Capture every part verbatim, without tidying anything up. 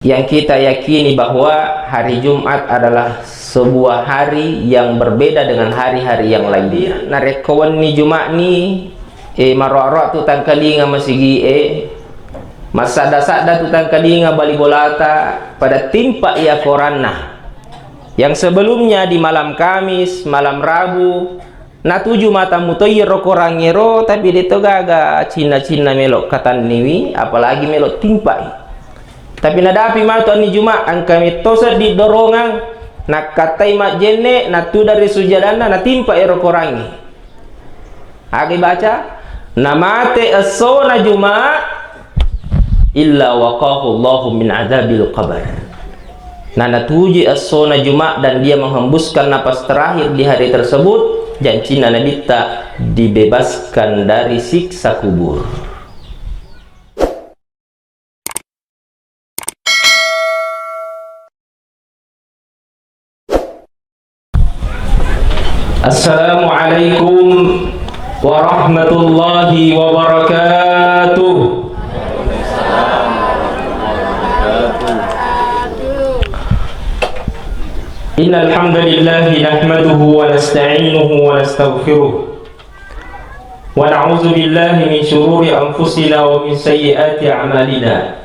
Yang kita yakini bahwa hari Jumat adalah sebuah hari yang berbeda dengan hari-hari yang lainnya. Narekko wenni Juma'ni, eh, maroa-roa tu tangkalinga masigi'e, massadda-sadda tu tangkalinga bali bolata, pada timpa iya koranna. Yang sebelumnya di malam Kamis, malam Rabu, natuju mata mutoi ro korangngero, tapi de to gaga cinna-cinna melo katanniwi, apalagi melo timpai. Tapi nadapi matu anni Juma, engka metto seddi dorongang, nakkattai majjenne, natudang ri sujadanna, natimpa ero korangnge. Aga ibaca? Namate essona Juma, illa waqahu Allahu min adzabil qabr. Na natujui essona Juma dan dia menghembuskan napas terakhir di hari tersebut, jancinna Nabitta dibebaskan dari siksa kubur. Assalamualaikum warahmatullahi wabarakatuh. Innal hamdalillah nahmaduhu wa nasta'inuhu wa nastaghfiruh. Wa na'udzu billahi min syururi anfusina wa min sayyiati a'malina.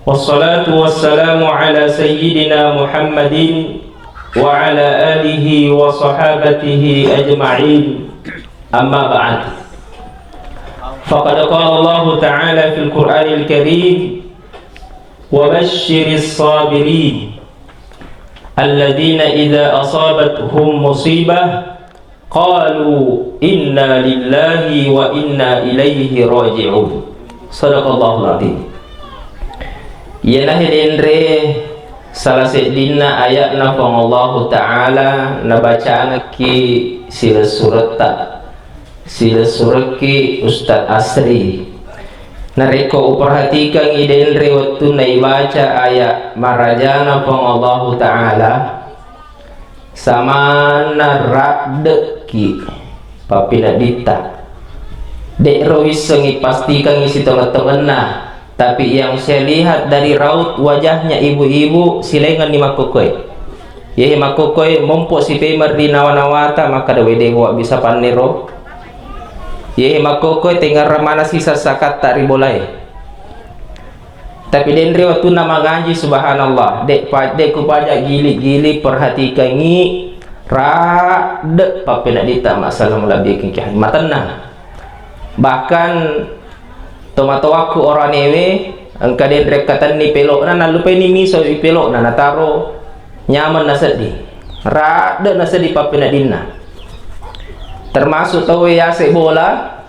Wassalatu wassalamu ala sayyidina Muhammadin wa ala alihi wa sahabatihi ajma'in. Amma ba'd. Faqad qala Allahu ta'ala fil Qur'anil Karim, "Wa basysyiris sabirin, alladzina idza asabatuhum musibah, qalu inna lillahi wa inna ilaihi raji'un." Sadaqallahul azim. Iyanahe denre sala seddinna aya'na Puang Allahu Ta'ala nabacangekki silessuretta, silessurekki Ustaz Asri. Narekko uperhatikangngi denre wettunna ibaca aya' marajana Puang Allahu Ta'ala, samanna radde'ki pappinedditta. De'ro wissengngi pastikangngi sitongeng-tongenna, tapi yang saya lihat dari raut wajahnya ibu-ibu, silaingenni makkokkoe. Yehe makkokkoe mompo sipemeng ri nawa-nawata, makkada, "Wede, wa bisa pannero." Yehe makkokkoe tengngerang manassi sassakatta ri bolae. Tapi denre wettunna mangaji, subhanallah, de' pa-, de' kupaja gili-gili perhatikangngi radde' pappenedditta masalah malebbi kengkihan. Matennang. Bahkan tomatoakku oranewe engka denre katenni pelo'na, nallupaini miso i pelo'na, nataro nyameng nasedding. Radde' nasedding pappeneddinna. Termasuk tauwe yase' bola,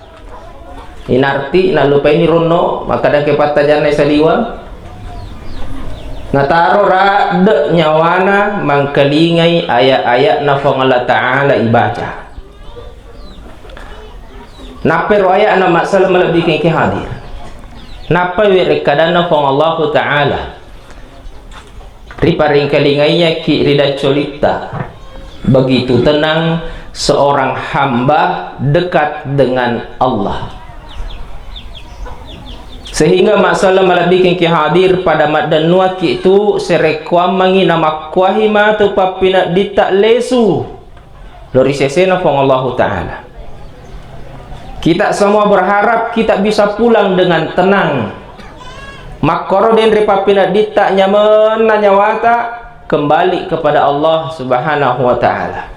inarti nallupaini ronno, makkadake pattajanna saliweng. Nataro radde' nyawana mangkalingai aya'-aya'na Puang Allah Ta'ala ibaca. Nappa ero aya'na masalah malebbi kengke hadir. Nappa werekkadanna Puang Allahu Ta'ala. Riparingkalingaiyaki ri daccolitta. Begitu tenang seorang hamba dekat dengan Allah. Sehingga masalah malebbi kengke hadir pada maddennuakki tu serekkuammengi namakkuahi matu pappinedditta lesu lao ri sesena Puang Allahu Ta'ala. Kita semua berharap kita bisa pulang dengan tenang. Makkoro denre pappinedditta nyamenna nyawata kembali kepada Allah Subhanahu wa Ta'ala.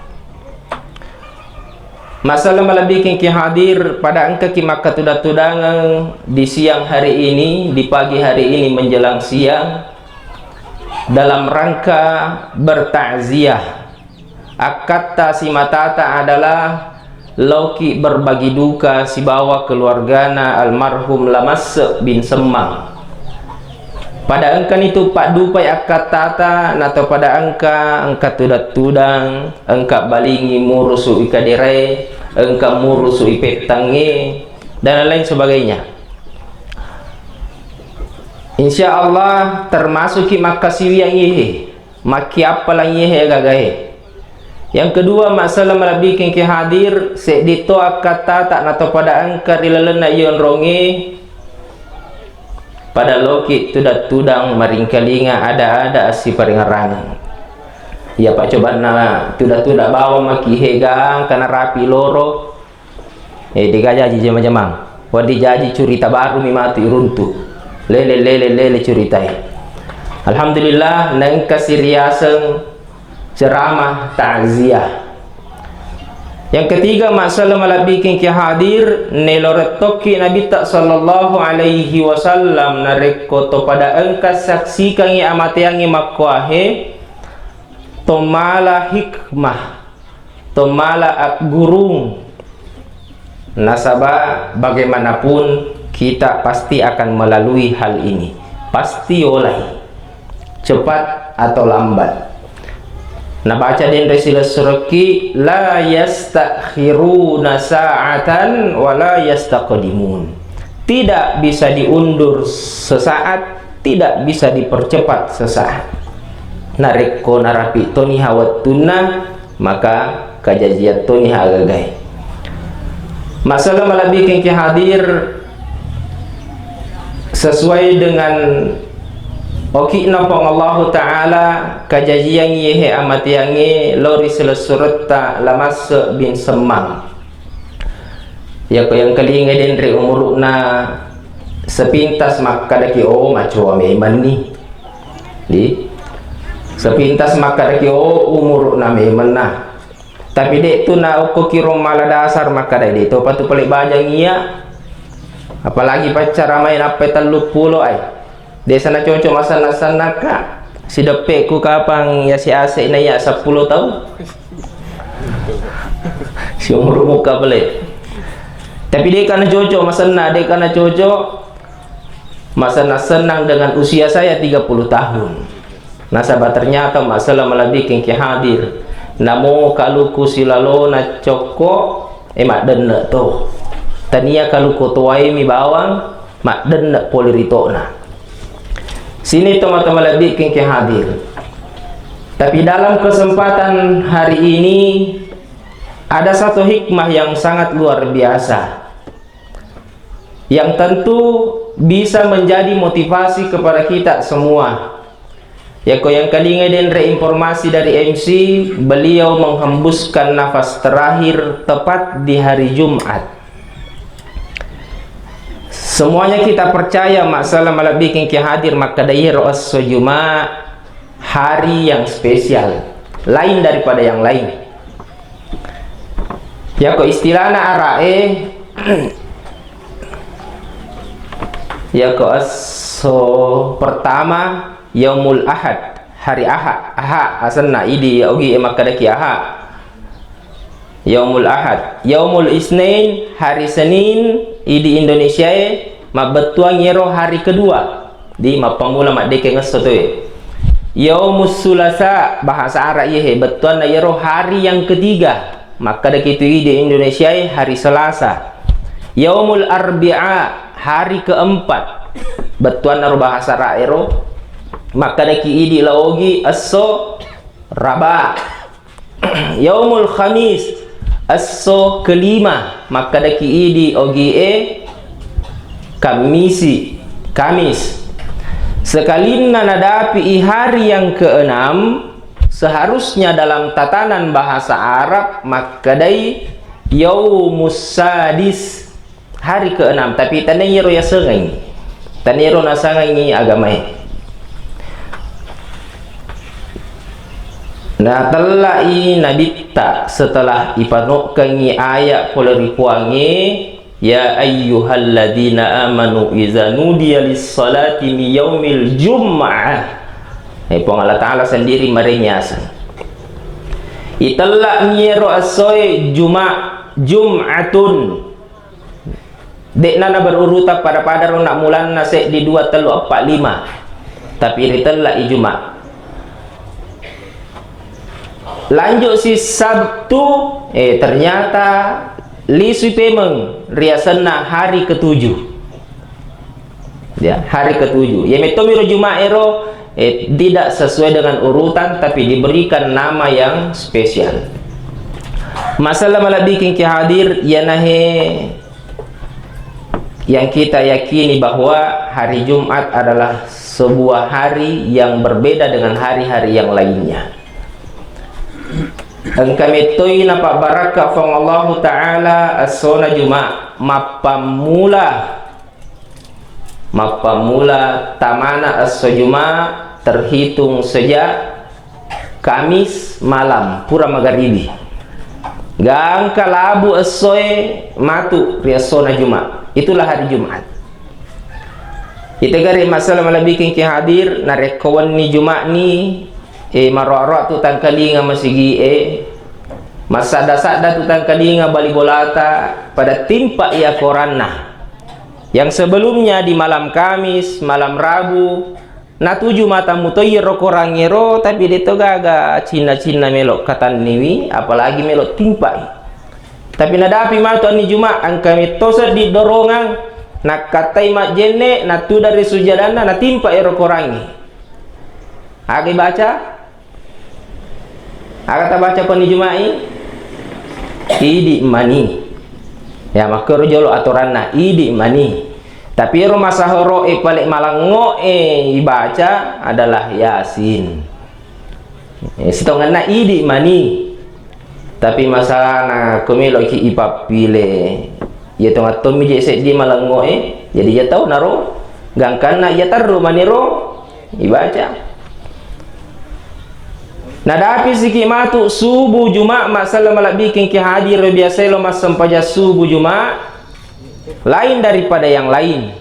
Masalah malebbi kengki hadir pada engkaki makkatudang-tudangang di siang hari ini, di pagi hari ini menjelang siang, dalam rangka bertakziah. Akkatta simatata adalah laoki berbagi duka sibawa keluargana almarhum Lamasse bin Semmang. Pada engkani tu paddupai akkattata, nato pada engka, engka tudang-tudang, engka balingi murusu i kaderae, engka murusu i pettangnge, dan lain sebagainya. Insya Allah termasuki makkasiwiang ihe. Makkiappalang iyehe agagae. Yang kedua, masalah malebbi kengke hadir, seddi to akkattata nato pada engka ri lalenna iyonrongnge, Pada loki tudang-tudang maringkalinga ada-ada assiparengerangeng. Iya paccobanna tudang-tudang bawang maki hega kana rapi loro. Eh, dega jaji jama-jamang. Wadi jaji curita baru mi matu iruntu. Lele, lele, lele curitai. Alhamdulillah, nengka siriaseng ceramah takziah. Yang ketiga, masalah malabbiking ki hadir, neloreng tokki Nabitta sallallahu alaihi wasallam, narekko to pada engka saksikangi amateangi makkuahe, to mala hikmah, to mala aggurung. Nasaba bagaimanapun kita pasti akan melalui hal ini. Pasti olai. Cepat atau lambat. Nabaca denre silessurekki, "La yastakhiruna sa'atan wa la yastaqdimun." Tidak bisa diundur sesaat, tidak bisa dipercepat sesaat. Narekko narapi toniha wettunna, maka kajajian toniha agagae. Masalah malabbiking ki hadir sesuai dengan oki'na Puang Allahu Ta'ala, kajajiang yehe amateangnge lori selessuretta Lamasse bin Semmang. Yako yang kelinga denre umuru'na sepintas makkadaki, oh, macoa memanni. Di sepintas makkadaki, oh, umuru'na memanna. Tapi de' tu na okko kiro mala dasar makkada de' to patu pale bajang iya. Apalagi paccara mai nappai telluppulo ai. De' sana cocok masanna-sannakka. Sideppekku kapang yasi ase na iya seppulo taung. Si umur muka pale. Tapi de' kana cocok masanna, de' kana cocok masanna-sennang dengan usia saya tiga puluh tahun. Nasaba ternyata masalah malabbiking ki hadir. Namo kaluku silalona cokko, eh, maddenne to. Tania kaluku toai mi bawang, maddenne pole ritona. Sini to mata malabbiking ki hadir. Tapi dalam kesempatan hari ini ada satu hikmah yang sangat luar biasa. Yang tentu bisa menjadi motivasi kepada kita semua. Yako yang kalinga denre informasi dari M C, beliau menghembuskan nafas terakhir tepat di hari Jumat. Semuanya kita percaya masalah malabbiking ki hadir makkada iyaro esso Jumat hari yang spesial, lain daripada yang lain. Yako istilahna ara'e, yako esso pertama, Yaumul Ahad, hari Ahad, Aha, asenna idi ogi e makkadaki Aha. Yaumul Ahad, Yaumul Isnin, hari Senin, idi Indonesia e, mabbettuang yero hari kedua. Di mappamula maddekeng esso towe. Yaumus Sulasa, bahasa Arab yehe, bettuanna yero hari yang ketiga. Makkadaki tu idi Indonesia e hari Selasa. Yaumul Arbi'a, hari keempat. Bettuanna ro bahasa Arab ero. Makkadaki idi laogi esso Raba. Yaumul Khamis, esso kelima, makkadaki idi ogi e Kammisi, Kamis. Sekalinna nadapi i hari yang keenam, seharusnya dalam tatanan bahasa Arab makkadai Yaumus Sadis. Hari keenam, tapi tania iyaro yasengengngi. Tania iyaro nasengengngi agamae. Natellai Nabitta setelah ipanokkengngi aya pole ri Puangnge, "Ya ayyuhalladzina amanu idza nudiya lis-salati min yaumil jum'ah." Eh, Puang Allah Ta'ala sendiri marengngi aseng. Itella'mi iyaro essoe Juma', Jum'atun. De'na naberurutan pada-pada ro, nak mulanna seddi, dua, tellu, eppa, lima. Tapi ritella i Juma'. Lanjut si Sabtu, eh, ternyata lisui pemeng riasenna hari ketujuh. Ya, hari ketujuh. Ya, mettomi ro Juma' ero, eh, tidak sesuai dengan urutan, tapi diberikan nama yang spesial. Masalah malabbiking ki hadir, iyanahe Yang kita yakini bahwa hari Jumat adalah sebuah hari yang berbeda dengan hari-hari yang lainnya. Engka mettoi napabbarakka Puang Allahu Ta'ala essona Juma, mappammula, mappammula tamana esso Juma terhitung sejak Kamis malam, pura magaribi. Gangka labu essoe matu ri essona Juma. Itulah hari Jumat. Ite gare masalah malebbiking ki hadir, narekko wenni Juma'ni, e, maroa-roa tu tangkalinga masigi'e, massadda-sadda tu tangkalinga bali bolata, pada timpa iya koranna. Yang sebelumnya di malam Kamis, malam Rabu, natuju matamu to iyaro korangngero, tapi de to gaga cinna-cinna melo katanniwi, apalagi melo timpai. Tapi nadapi matu anni Juma, engka metto seddi dorongang, nakkattai majjenne, natuda ri sujadanna, natimpa ero korangnge. Aga ibaca? Aga tabaca ko ni Juma'i? Idi mani. Ya, makkero jolo atoranna, idi mani. Tapi ero masahoro e pale malangngo e ibaca adalah Yasin. Eh, sitongenna idi mani. Tapi masalahna ko meloki ipappile, iya tongattommi je seddi malengngoe, jadi iya tau naro gangkanna iya terru maniro ibaca. Nadapi siki matu subuh Juma, masalah malabbiking ki hadir biasa lo massempajang subuh Juma lain daripada yang lain.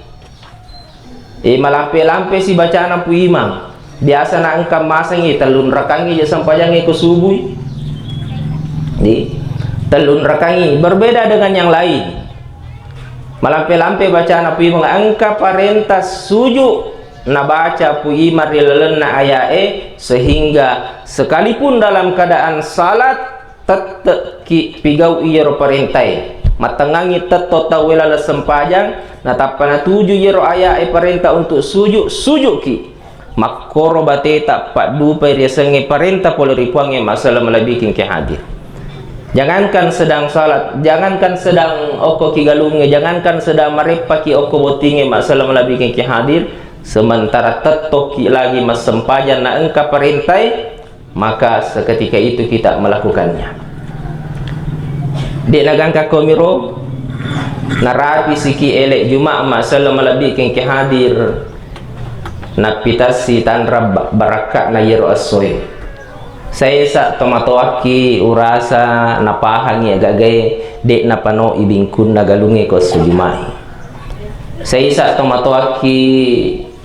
E, malampe-lampe si bacana Pu Imang. Biasa na engka masengi tellun rakangi je sempajangi ko subui. Di tellun rakangi berbeda dengan yang lain. Malampe-lampe bacana Pu Imang engka parenta suju nabaca Pu Imang ri lalenna ayae sehingga sekalipun dalam keadaan salat tette'ki pigau iyaro parentae. Mattengngangi tetto tauwe laleng sempajang, natappa natuju iyaro ayae parenta untuk suju, sujuki. Makkoro bateta paddupai riasengnge parenta pole ri Puangnge masalah malebbiking ki hadir. Jangankan sedang salat, jangankan sedang okko ki galungnge, jangankan sedang mareppaki okko bottingnge masalah malebbiking ki hadir, sementara tettoki lagi massempajang na engka parentae, maka seketika itu kita melakukannya. De nagangka komiro, narapi siki ele Juma masalah malebbiking ki hadir, nappitassi tanra ba-, barakka'na iyaro essoe. Saisa tomatoakki urasa napahangi agagae de napanoi bingkunna galungnge ko esso Jumai. Saisa tomatoakki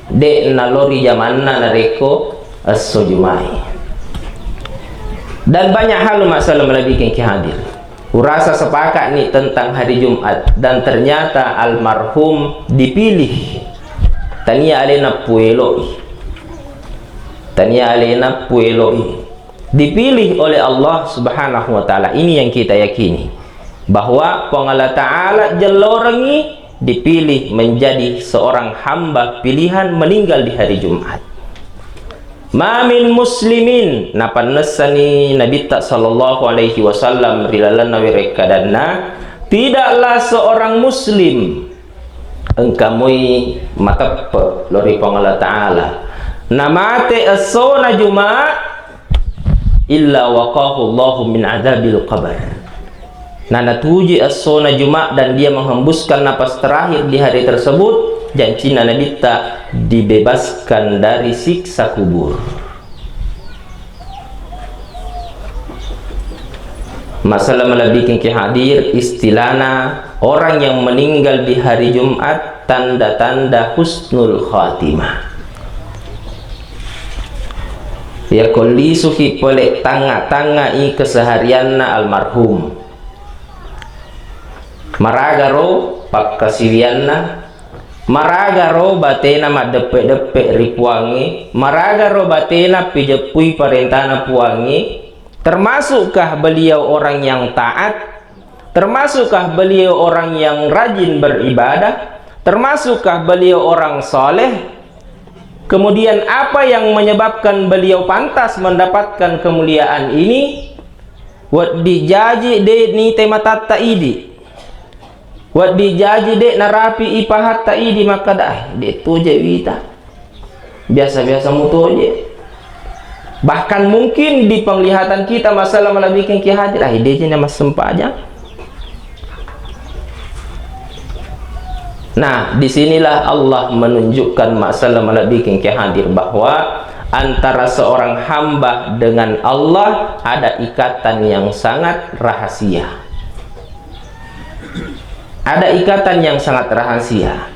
de nalori jamanna narekko esso Jumai. Dan banyak hal masalah malebbiking ki hadir. Urasa sepakat ni tentang hari Jumat dan ternyata almarhum dipilih. Tania alena pueloi. Tania alena pueloi. Dipilih oleh Allah Subhanahu wa Ta'ala. Ini yang kita yakini. Bahwa Puang Allah Ta'ala jellorengi dipilih menjadi seorang hamba pilihan meninggal di hari Jumat. Ma min muslimin, napannessani Nabitta sallallahu alaihi wasallam ri lalenna werekkadanna, tidaklah seorang muslim engka moi mateppe lori Puang Allah Ta'ala namate essona Juma, illa waqahu Allahu min adzabil qabr. Nanatuji essona Juma dan dia menghembuskan napas terakhir di hari tersebut, jancinna Nabitta dibebaskan dari siksa kubur. Masalah malebbiking ki hadir, istilahna orang yang meninggal di hari Jumat tanda-tanda husnul khatimah. Yakko lisuki pole tangnga-tangngai keseharianna almarhum. Maragaro pakkasiwianna, maragaro batena maddeppe-deppe ri Puangnge, maragaro batena pijeppui parentana Puangnge, termasukkah beliau orang yang taat? Termasukkah beliau orang yang rajin beribadah? Termasukkah beliau orang saleh? Kemudian apa yang menyebabkan beliau pantas mendapatkan kemuliaan ini? Wedding jaji de nite matatta idi. Wedding jaji de' narapi i pahatta idi makkeda, "Eh, de' toje wita. Biasa-biasa mutoje." Bahkan mungkin di penglihatan kita masalah malebbiking ki hadir, "Ah, de' je na massempajang." Nah, disinilah Allah menunjukkan masalah malebbiking ki hadir bahwa antara seorang hamba dengan Allah ada ikatan yang sangat rahasia. Ada ikatan yang sangat rahasia.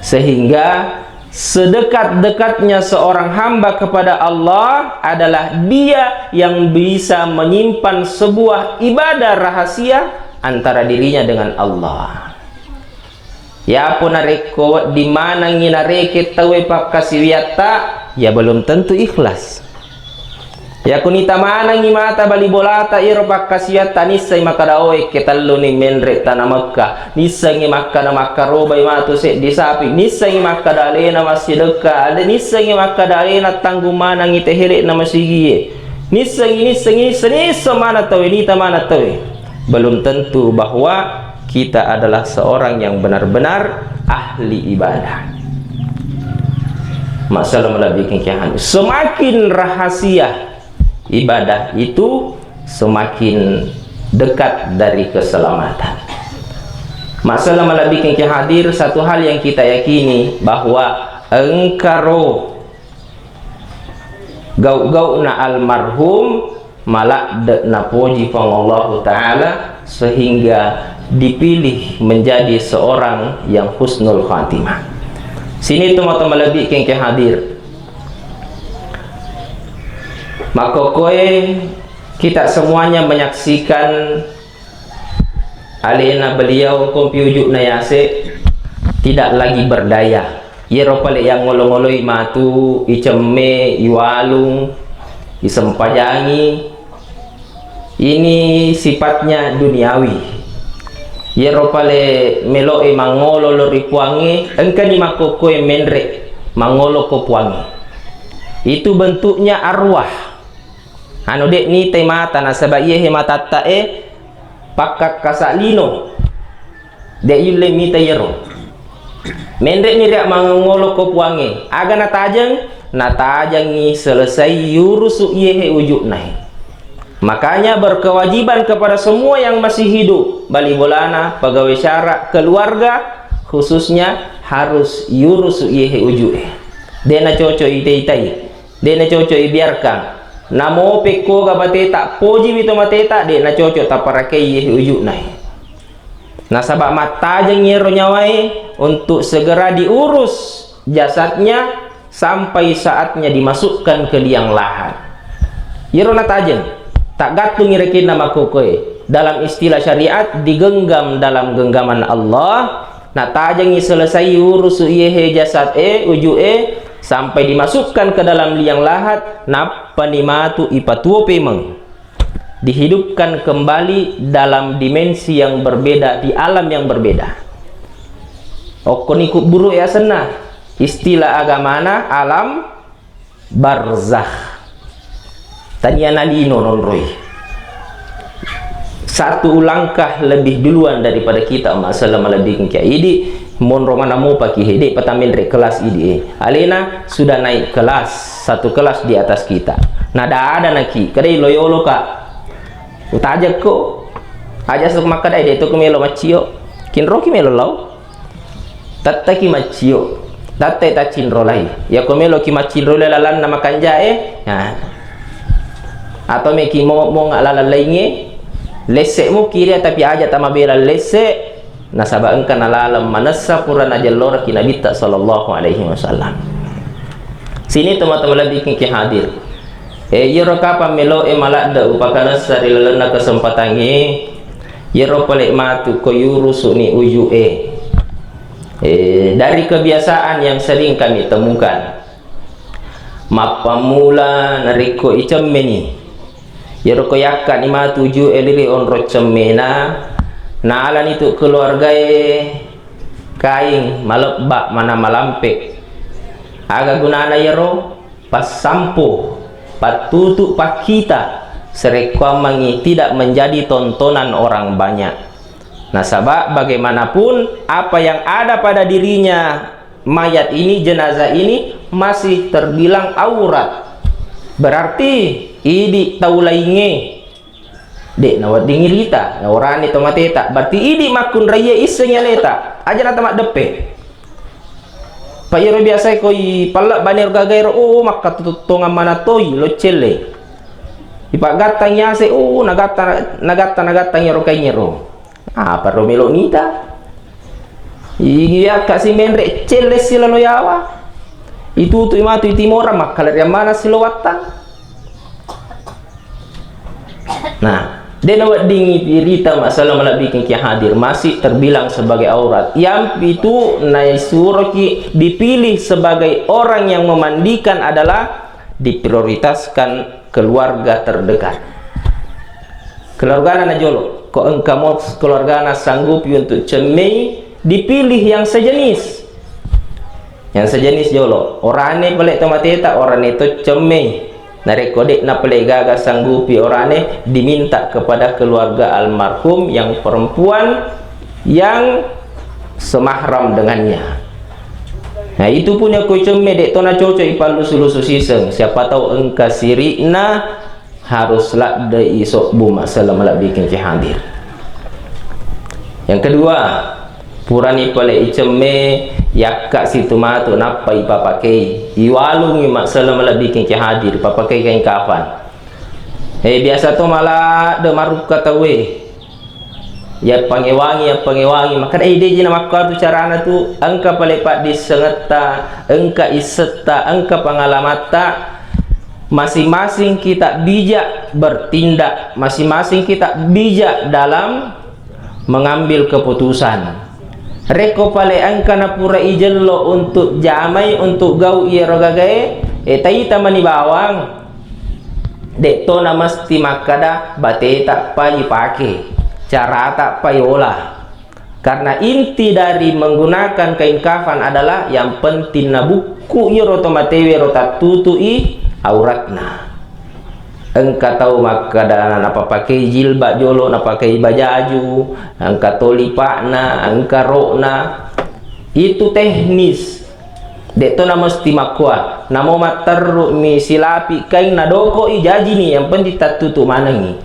Sehingga sedekat-dekatnya seorang hamba kepada Allah adalah dia yang bisa menyimpan sebuah ibadah rahasia antara dirinya dengan Allah. Yapo narekko wedding manengngi nareke tauwe pakkasiwiatta, ya belum tentu ikhlas. Yakko nita manengngi mata bali bolata iyaro pakkasiwiatta, nissai makkeda, "Oh, ekke telluni menre tana Mekka." Nissengngi makkeda makkarobai matu seddi sapi, nissengngi makkeda alena massidekka, ale-, nissengngi makkeda alena tanggung manengngi tehele'na masigie. Nissengngi, nissengngi, nissengngi, nisseng maneng tauwe, nita maneng tauwe. Belum tentu bahwa kita adalah seorang yang benar-benar ahli ibadah. Masalah malebbiking ki hadir. Semakin rahasia ibadah itu, semakin dekat dari keselamatan. Masalah malebbiking ki hadir, satu hal yang kita yakini bahwa engkaro gau-gauna almarhum maladde napoji Puang Allahu Ta'ala sehingga dipilih menjadi seorang yang husnul khatimah. Sini tomatoa malebbiking ki hadir. Makkokkoe kita semuanya menyaksikan alena beliau kompi uju'na yase tidak lagi berdaya. Iyaro pale yang ngolo-ngoloi matu, icemme, iwalung, isempajangi, ini sifatnya duniawi. Iyaro pale melo'e mangolo lo ri Puangnge, engkani makkokkoe menre mangolo ko Puangnge. Itu bentuknya arwah. Anu, de' nitai mata, nasaba iyehe matatta e pakkakkasa lino. De' yulle mita iyaro. Menre'ni ria mangolo ko Puangnge. Aga natajeng? Natajengngi selesai yurusu iyehe uju'na e. Makanya berkewajiban kepada semua yang masih hidup, bali bolana, pegawai syara, keluarga, khususnya harus yurusu iyehe uju'e. De' nacocok ite-itai. De' nacocok ibiarkang. Namo pekkoga mateta, pojiwi to mateta, de' nacocok taparakei iyehe uju'na e. Nasaba mattajeng iyaro nyawae untuk segera diurus jasadnya sampai saatnya dimasukkan ke liang lahat. Iyaro natajeng, taggattungi rekenna makkokkoe. Dalam istilah syariat, digenggam dalam genggaman Allah, natajengngi selesai urusu iyehe jasad e, uju e, sampai dimasukkan ke dalam liang lahat, nappani matu ipatuo pemeng. Dihidupkan kembali dalam dimensi yang berbeda, di alam yang berbeda. Okkoni kubburu e asenna, istilah agamana alam barzakh. Tania nalino nonroi. Satu langkah lebih duluan daripada kita, masalah malebbiking kia. Idi monro mana mupaki he, de' patamenre kelas idi e. Alena sudah naik kelas, satu kelas di atas kita. Nada-ada naki, kedai loyolo ka. Utajekko. Aja sok makkeda, "De' to ku melo maccio." Kinroki melo lao. Tattaki maccio. Tattai taccinrolai. Yako meloki maccinrolai lalanna makanjae, nah. Atau meki mo-, monga lalang lainge, lesse mukiria tapi aja tamabela lesse, nasaba engka nalaleng manessa pura najelloraki Nabitta sallallahu alaihi wasallam. Sini teman-teman lebih ki hadir. E, iyaro kapang melo'e maladde upakanessa ri lalenna kesempatangnge, iyaro pale matu ko yurusu'ni uju'e. E, dari kebiasaan yang sering kami temukan, mappammula narekko icemmeni, iyaro ko yakkani matu uju'e liri onro cemmena, nalani tu keluargae kaing malebba mana malampe. Aga gunana iyaro? Passampo, pattutu, pakkita, sarekkoammengngi tidak menjadi tontonan orang banyak. Nasaba bagaimanapun apa yang ada pada dirinya mayat ini, jenazah ini masih terbilang aurat. Berarti idi tau laingnge de' nawedding irita, naorani to mateta. Berarti idi makkunraie isseng aleta, aja nata maddeppe. Pa iyaro biasae koi pallebba ni ro gagaero, oh, makkatututtongang mana toi lo celle. Ipaggattang yase, oh, nagatta, nagatta, nagattang iyaro kaingero. Apa ro melo nita? Iya kasi menre celle silalo yawa. Itutui matu itimorang, makkaleriang mana silo wattang. Nah, de' naweddingi irita masalah malebbiking ki hadir, masih terbilang sebagai aurat. Yang itu naisuroki dipilih sebagai orang yang memandikan adalah diprioritaskan keluarga terdekat. Keluargana najolo, ko engka mo keluargana sanggupi untuk cemmei, dipilih yang sejenis. Yang sejenis jolo, orane pale to mateta, orane to cemmei. Narekko de' napale gaga sanggupi orane, diminta kepada keluarga almarhum yang perempuan yang semahram dengannya. Nah, itu pun yakko cemme de' to nacocok ipallusu-lusu siseng. Siapa tahu engka sirikna harus ladde isobbu masalah malebbiking ki hadir. Yang kedua, purani pale icemme, yakka situ matu nappa ipapakei. Iwalungi masalah malebbiking ki hadir, papakei kain kafan. Eh, biasa to maladde marukka tauwe. Yappangewangi, yappangewangi. Makkeda, "Eh, deji namakkuatu carana tu. Engka pale paddissengetta, engka issetta, engka pangalamatta." Masing-masing kita bijak bertindak, masing-masing kita bijak dalam mengambil keputusan. Rekko pale engka napura ijello untuk jamai, untuk gau iyaro gagae, eh, taita mani bawang. De'to namesti makkada bateta pa ipake, carata pa iola. Karena inti dari menggunakan kain kafan adalah yang penting nabukku iyaro to matewe ro tattutui auratna. Engka tau makkada napapakei jilbab jolo, napakei bajaju, engka to lipa'na, engka ro'na. Itu teknis. De'to namesti makkua, namo matterru mi silapi kaing nadoko i jajini, yang penting tattutu manengi.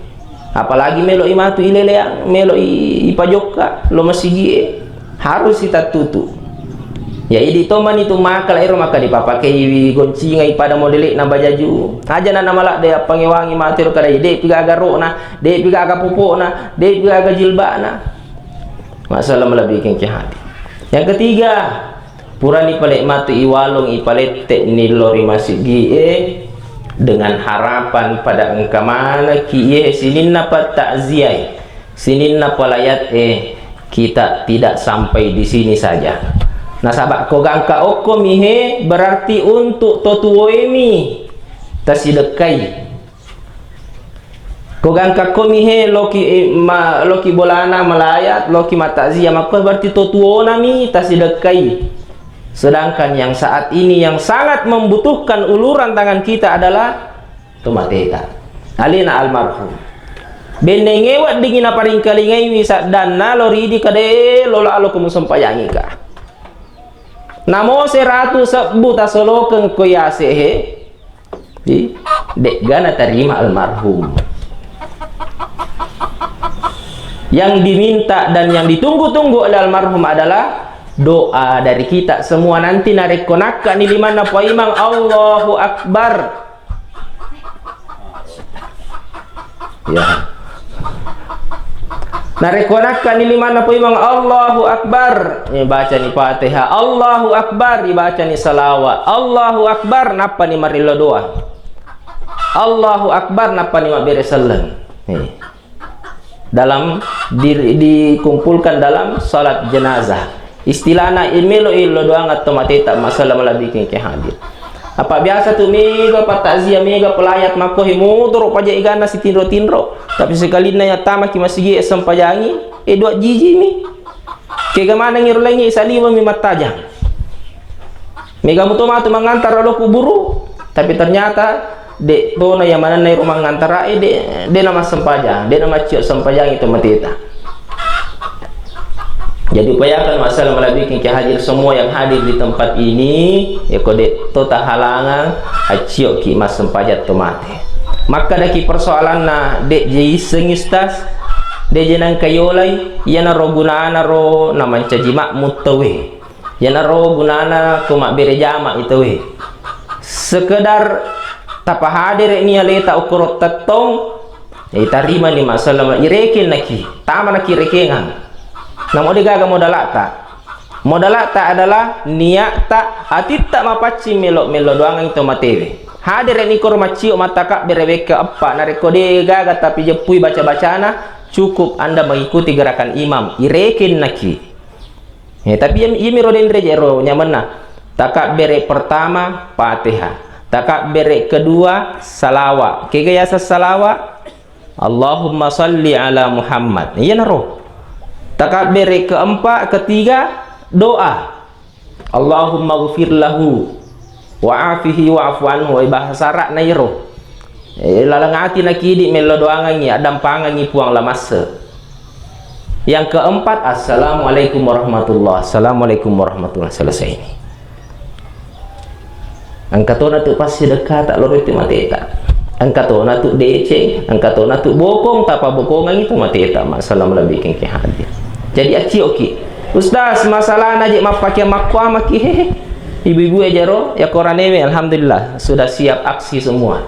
Apalagi melo i matu ileleang, melo i ipajokka lo masigie, harus i tattutu. Ya, idi to mani tu maka lairo maka dipapakei goncingai pada modele na bajaju. Aja na namaladde appangewangi matu ro kada, de'pi gaga ro'na, de'pi gaga popokna, de'pi gaga jilbana. Masalah malebbiking ki hadir. Yang ketiga, purani pale matu iwalung ipalette nillo ri masigie dengan harapan pada engka manaki iye sininna pattakziah, sininna palayat e, kita tidak sampai di sini saja. Nasaba ko gangka okko mi he, berarti untuk to tuoemi tasidekkai. Ko gangka komi he loki, eh, ma-, loki bolana malayat, loki matakziah, makko berarti to tuonami tasidekkai. Sedangkan yang saat ini yang sangat membutuhkan uluran tangan kita adalah to mateta. Alena almarhum. Bennengnge weddingi naparingkalingaiwi saddanna lo ridi kade lolo alo ko musempayangi ka. Namo seratu sebbu tasolokeng ko yase he. Di, de'ga natarima almarhum. Yang diminta dan yang ditunggu-tunggu oleh almarhum adalah doa dari kita semua. Nanti narekko nakkani limanna Puang Imang, Allahu Akbar. Ya. Narekko nakkani limanna Puang Imang, Allahu Akbar, ibacani Fatihah, Allahu Akbar, ibacani salawat, Allahu Akbar, nappani marillo doa. Allahu Akbar, nappani mabbere selleng. Nih. Dalam di-, dikumpulkan dalam salat jenazah. Istilahna, melo illo doang atau mateta masalah malebbiking ke hadir. Apa biasa tu mega patakziah, mega pelayat makkohi motoro paja iganna sitinro-tinro. Tapi sekalinna ya tamaki masigi sempajangi, eh, dua jiji mi. Kega maneng iro lengi saliwa mi mattajang. Mega muto matu mangantara lo kuburu, tapi ternyata de tona yang manenna iro mangantara, eh, de, de na massempajang, de na maccio sempajang itu mateta. Jadi upayakan masalah malebbiking ki hadir semua yang hadir di tempat ini, ya ko de' to tahalangang, accio ki massempajang to mate. Makkadaki persoalanna de' je issengi Ustaz, de' je nangka yolai, iyanaro gunana ro namancaji makmum tauwe. Iyanaro gunana ko mabbere jama i tauwe. Sekedar tapahadere ni aleta okoro tettong, eh, tarimani masalah irekeng naki, tama naki rekengang. Namo de' gaga modalata. Modalata adalah niatta, atitta mapaccing melo-melo doangang to matewe. Hadere ni koro maccio mattakabbere wekka eppa, narekko de' gaga tapi jeppui baca-bacana, cukup Anda mengikuti gerakan imam, irekeng naki. Eh, tapi iyami, iyami ro denre je ro nyamenna. Takabbere pertama, Fatihah. Takabbere kedua, salawa. Kega yaseng salawa? Allahumma salli ala Muhammad. Iyanaro. Takabbere keempat, ketiga, doa. Allahumma ghfir lahu wa afihi wa'fu anhu. Eh, bahasa Arabna iyaro. Eh, laleng ati nakidi mello doangangi, addampangangi Puang lamasse. Yang keempat, assalamualaikum warahmatullah. Assalamualaikum warahmatullah. Selesai ini. Engka tona tu passidekka ta loroi tu mateta. Engka tona tu deceng, engka tona tu bokong, tapa bokongangi tu mateta. Masalah malebbiking ki hadir. Jadi accio ki. Ustaz, masalahna je mappake makkuamaki, hehe. Ibu-ibu e jero, ya koranewe, alhamdulillah, sudah siap aksi semua.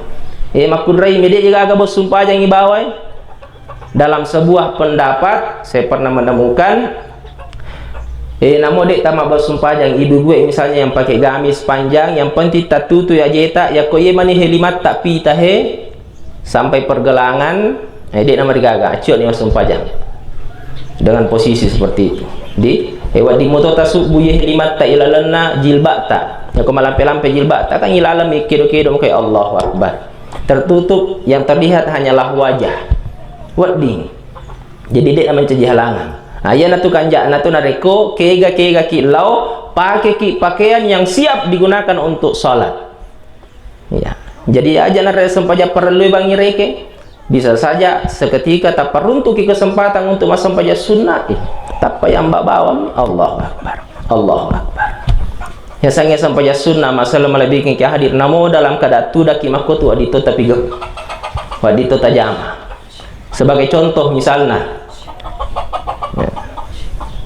Eh, makkunrai mede je gaga bos sumpajang ibawai. Dalam sebuah pendapat, saya pernah menemukan, eh, namo de' tama bos sumpajang ibu-ibu e, misalnya yang pakai gamis panjang, yang penting tatutu ya jeta, ya ko iye mani helimat tak pita he, sampai pergelangan, eh, de' namarigaga, accio ni massumpajang. Dengan posisi seperti itu. Di, eh, wedding moto tasubbu ye limatta ilalenna jilba'ta. Yako malampe-lampe jilba'ta kan ilaleng mi kedo-kedo maka Allahu Akbar. Tertutup, yang terlihat hanyalah wajah. Wedding. Jadi de' namancaji halangan. Nah, iyanatu kanja'na tu narekko kega-kega ki lao, pake ki pakaian yang siap digunakan untuk salat. Iya. Jadi aja nare sempajang parellui bangngi reke. Bisa saja seketika taparuntuki kesempatan untuk massempajang sunnah. Ih, tappa yamba bawang. Allahu Akbar. Allahu Akbar. Yasangnge sempajang sunnah, masalah malebbiking ki hadir. Namo dalam keadaan tudaki makko tu wadito tapi gau. Wadito tajama. Sebagai contoh misalna,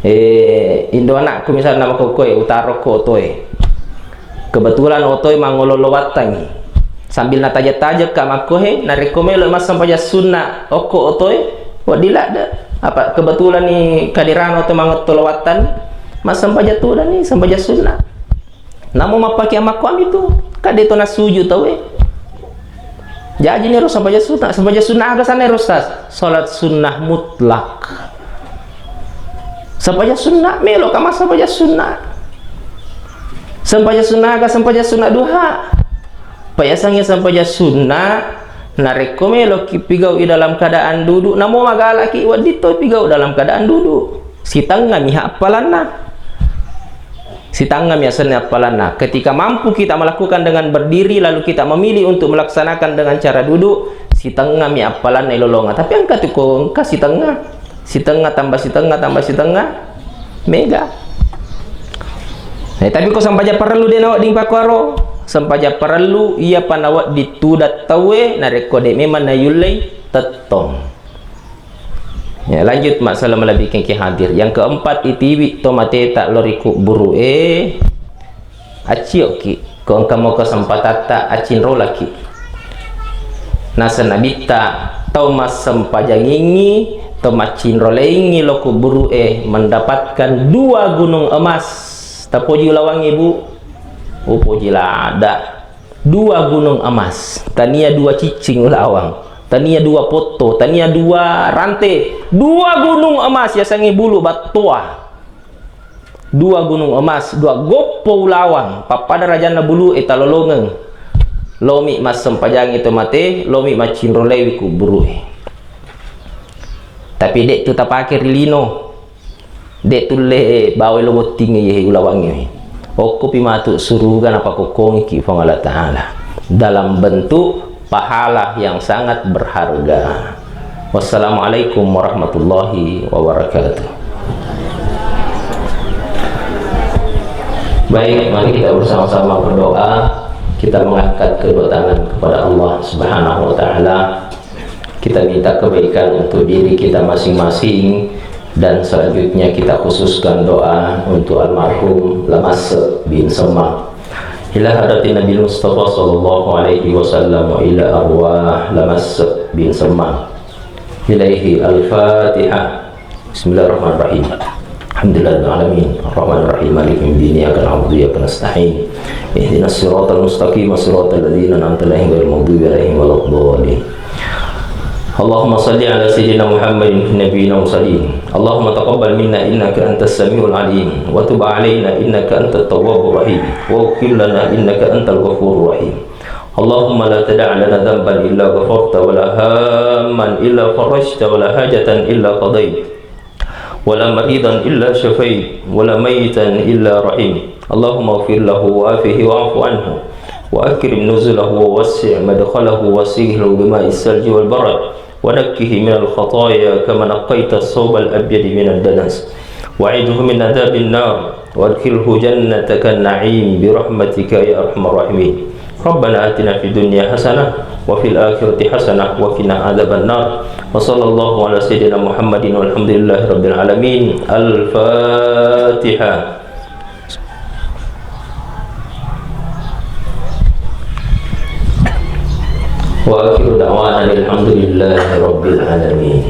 eh, indo anakku misalna makokkoe, utaro ko otoe. Kebetulan otoe mangolo lo wattangi. Sambil nataja-taja ka makkohe, narekko melo massempajang sunna okko otoe, wedding ladde. Apa kebetulan ni kadirano oto mangotto lo wattangi, massempajang tudani, sempajang sunna. Namo mappake makkuami tu, kan de to nassuju tauwe. Jaji niro sempajang sunna, sempajang sunna aga sana ero Ustaz? Salat sunnah mutlak. Sempajang sunna, melo ka massempajang sunna. Sempajang sunna aga? Sempajang sunna duha. Payasangnge sempajang sunna, narekko melo ki pigau i dalam keadaan duduk, namo magalaki wedding to pigau dalam keadaan duduk. Sitengngami ha appalanna. Sitengngami asenna appalanna. Ketika mampu kita melakukan dengan berdiri, lalu kita memilih untuk melaksanakan dengan cara duduk, sitengngami appalanna ilolonga. Tapi engka tu ko engka sitengnga, sitengnga tambah sitengnga tambah sitengnga, mega. Eh, tapi ko sempajang parellu de nawedding pakkuaro, sempajang parellu iya pa nawedding tudang tauwe, narekko de memang nayullei tettong. Ya, lanjut masalah malebbiking ki hadir. Yang keempat, itiwi to mateta lo ri kubburu e, accio ki ko engka mo kesempatatta accinrolaki. Naseng nabitta, tau massempajangingi, tau maccinroleingi lo kubburu e mendapatkan dua gunung emas. Tapoji ulawangngi, Bu. Upoji lada. Dua gunung emas, tania dua ciccing ulawang, tania dua potto, tania dua rante, dua gunung emas yasengnge bulu battoa. Dua gunung emas, dua goppo ulawang, pappada rajanna bulu e talolongeng. Lomi massempajangi to mate, lomi maccinrolewi kubburu e. Tapi de tu tapake ri lino. De tulle bawai lo bottingnge ye ulawangnge. Okkopi matu suruga napakokkongi ki Puang Allah Ta'ala dalam bentuk pahala yang sangat berharga. Wassalamualaikum warahmatullahi wabarakatuh. Baik, mari kita bersama-sama berdoa. Kita mengangkat kedua tangan kepada Allah Subhanahu wa Ta'ala. Kita minta kebaikan untuk diri kita masing-masing, dan selanjutnya kita khususkan doa untuk almarhum Lamas bin Semma. Ila hadratin Nabi Mustafa sallallahu alaihi wasallam wa ila arwah Lamas bin Semma. Ilaihi al-Fatihah. Bismillahirrahmanirrahim. Alhamdulillahirabbil alamin. Arrahmanirrahim. Maliki yaumiddin. Iyyaka na'budu wa iyyaka nasta'in. Ihdinas siratal mustaqim, siratal ladzina an'amta 'alaihim ghairil maghdubi 'alaihim waladdallin. Allahumma shalli ala sayyidina Muhammadin nabiyina mursalin. Allahumma taqabbal minna innaka antas samiul alim wa tub 'alaina innaka antat tawwabur rahim. Waghfir lana innaka antal ghafurur rahim. Allahumma la tada' lana dzanban illa ghafarta wa la hamman illa farajta wa la hajatan illa qadait. ولا مريضا إلا شفيت ولا ميتا إلا رحمت. اللهم اغفر له وعافه واعف عنه وأكرم نزله ووسع مدخله وسقه بماء الثلج والبرد ونقه من الخطايا كما نقيت الثوب الأبيض من الدنس وأعذه من عذاب النار وأدخله جنتك النعيم برحمتك يا أرحم الراحمين. ربنا آتنا في الدنيا حسنة وفي الآخرة حسنة وقنا عذاب النار. وصلى الله على سيدنا محمد والحمد لله رب العالمين. الفاتحة. وآخر دعوانا الحمد لله رب العالمين.